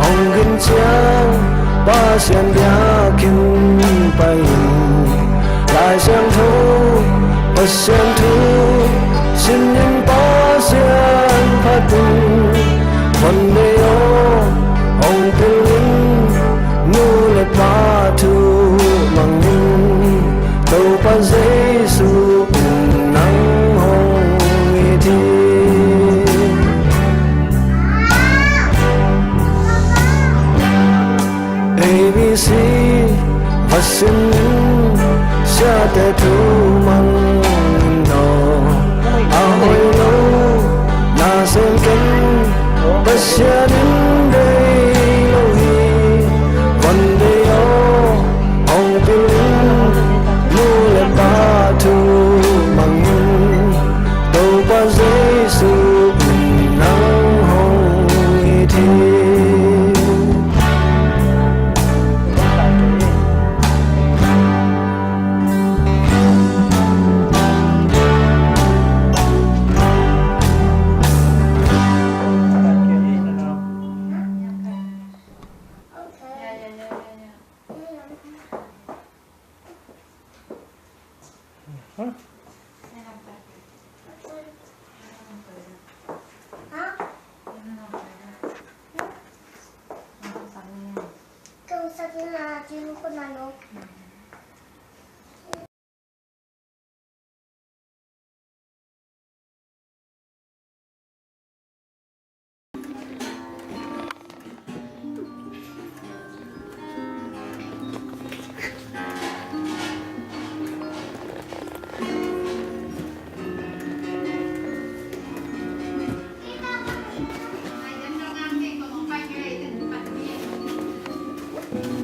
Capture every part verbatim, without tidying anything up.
Hong gin ciang Pasian biakinn pai in, Lai Siangtho Pasian thu sin in, Pasian phat in, von deih aw hong pil in, nu le pa thu mang in, Topa Jesu in nang hong it hi. A B C va sim in, siate thu mang in aw, a hoih lo na sem ken, Pasian in deih lo hi. Von deih aw hong pil in, nu le pa thu mang in, Topa Jesu in nang hong it hi.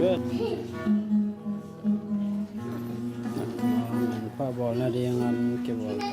Good. Pha bawlna ding an kibawl hi.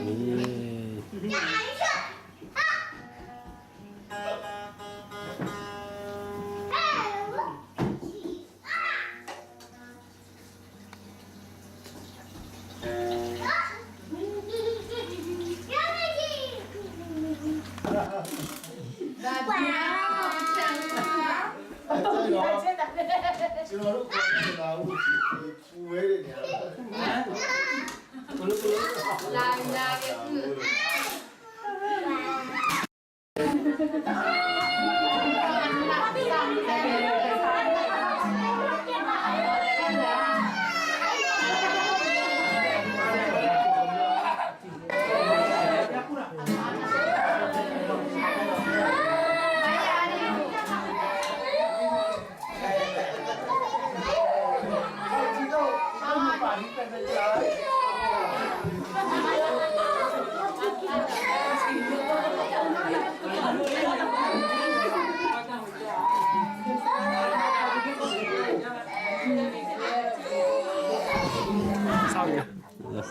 Sao vậy?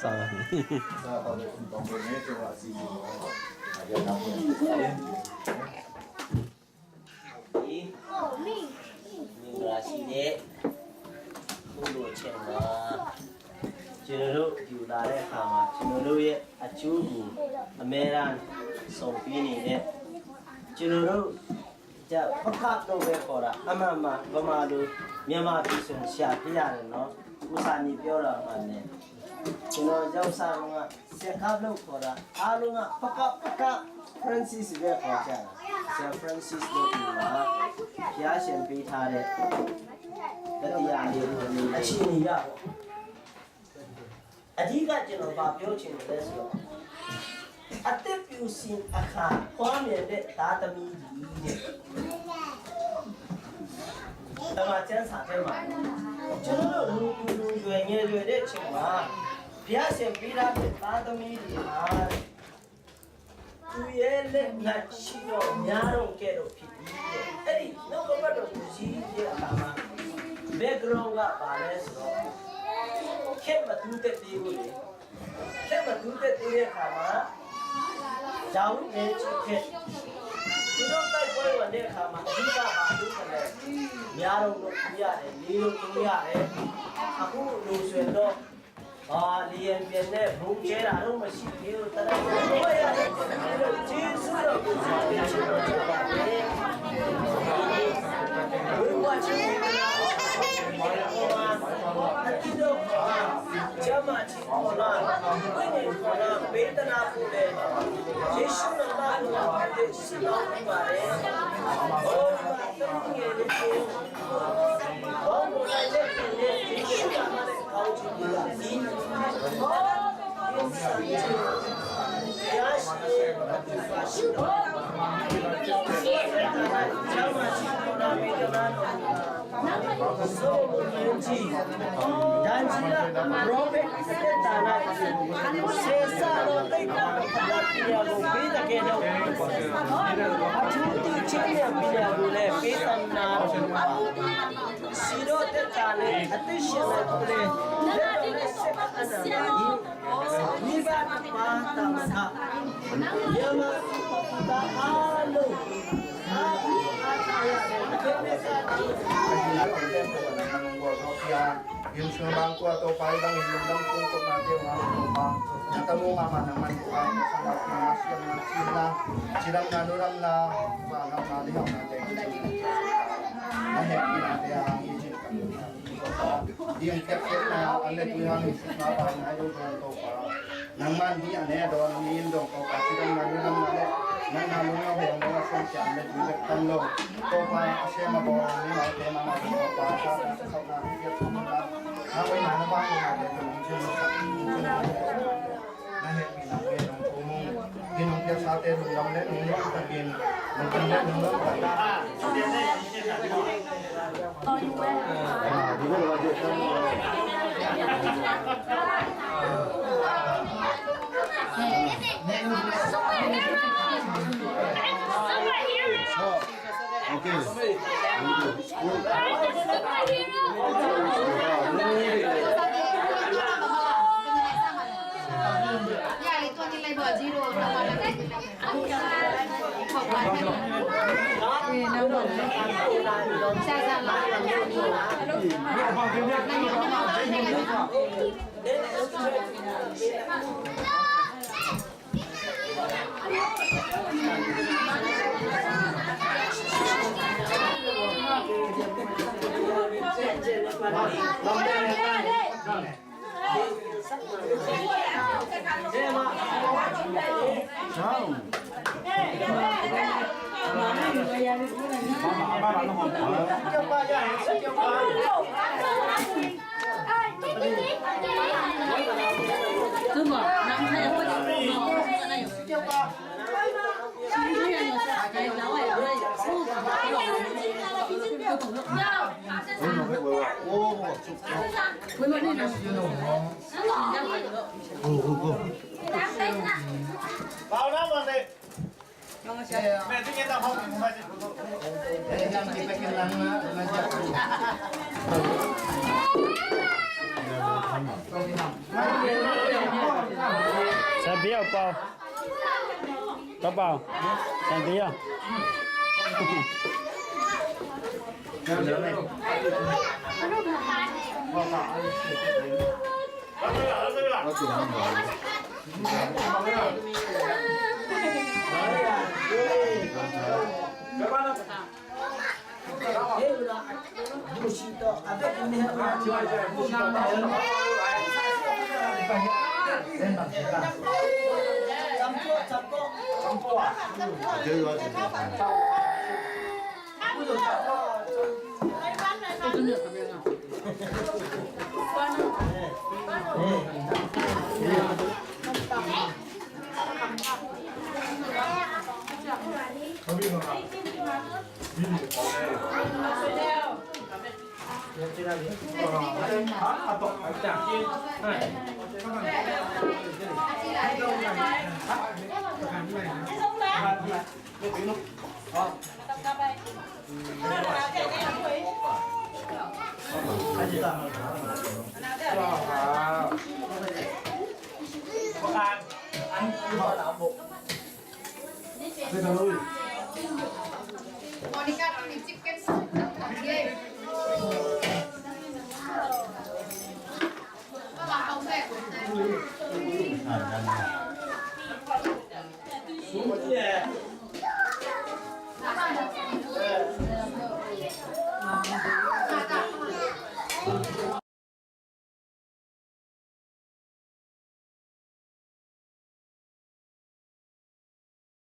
Sao vậy? Mingla si deh. Ulu cen ma. Cinu lu diu da deh kama. Cinu lu ye acu bu. Ameran. Song pini deh. Cinu lu. จะประกาศตัวเวกอระ อามามา ก็มาดู เมียมาพิสุนเสียพิยาเลยเนาะ อุตส่าห์นี่เปียวเรามาเนี่ย ကျွန်တော်ရောက်စားတော့က ဆရာကပ်လို့ခေါ်တာ အားလုံးက ပကပက Francis ပဲခေါ်ကြတာ ဆရာ Francis လို့ပြောတာ ဘုရားရှင်ပေးထားတဲ့ တတိယနေ့ အချိန်ရပေါ့။ အဓိက ကျွန်တော် ဘာပြောချင်လဲဆိုတော့ အသက်ပျူရှင်အခါ ဖွားမြင်တဲ့ သားသမီးကြီးတဲ့။ တမန်ကျမ်းစာထဲမှာ ကျွန်တော်တို့ လူလူလူရွယ်ငယ်ရွယ်တဲ့အချိန်မှာ ဘုရားရှင်ပေးထားတဲ့ သားသမီးတွေဟာ သူရဲ့လက်၌ရှိသော မြတ်တော်ကဲ့သို့ဖြစ်သည်တဲ့။ အဲ့ဒီနှုတ်ကပတ်တော်ကို ကြည့်တဲ့အခါမှာ background က ဘာလဲဆိုတော့ ခေတ်မတူးတက်သေးဘူးလေ။ ခေတ်မတူးတက်သေးတဲ့အခါမှာ ဒါဝိဒ်နဲ့ ချစ်ခဲ့ သူတို့ တိုက်ပွဲဝင်တဲ့အခါမှာ အဓိက ဘာလုပ်သလဲ။ မြတ်တော်ကို တူးရတယ်။ လေကို တူးရတယ်။ အခုလိုဆိုရင်တော့ အာ၊ လေယာဉ်ပျံနဲ့ ဗုံးကျဲတာတို့ မရှိသေးဘူး။ တရံးကို ဘဝရတဲ့ ကျေးဇူးတော်ကို ချီးကျူးချင်ပါတယ်။ Solomon in ci, dan ci la, prophet te tana, sesa lo te ta, ta piliang lo, pi ta ke lo. A thu ti cing liang piliang lo le, pi ta na lo. Sido te tana, a te sia lo le. Le lo le se ka ana. Ni ba ta pa ta ma ta. Ni ma ta a lo. Inn sung bang kua Topa i bang in lungdam kong kop na te uh a Topa. Na tamu mama na man Topa. Sa ma pi na siam na siam na. Cidam na nuram na. Pa na pa ni hau na te. Na happy na te a i cin ka. Ding kep kep na an le tui hang hi sik na pa na i dong Topa. Nangman hi a ne a dawn mi in dong Topa, cidam na nuram na le, nang na lung na hong na suan cian le tui bek tam lo. Topa a sem a bawl mi na te na na Topa, sa na sa na hi kep na. Na koi na na ba ko na le tui cin na sa. Na he mi na le dong ko mong. Hi nong pia sa te lungdam le lungdam takin. Lungdam le lungdam takin. Sa biau pau. Ka pau. Sa biau.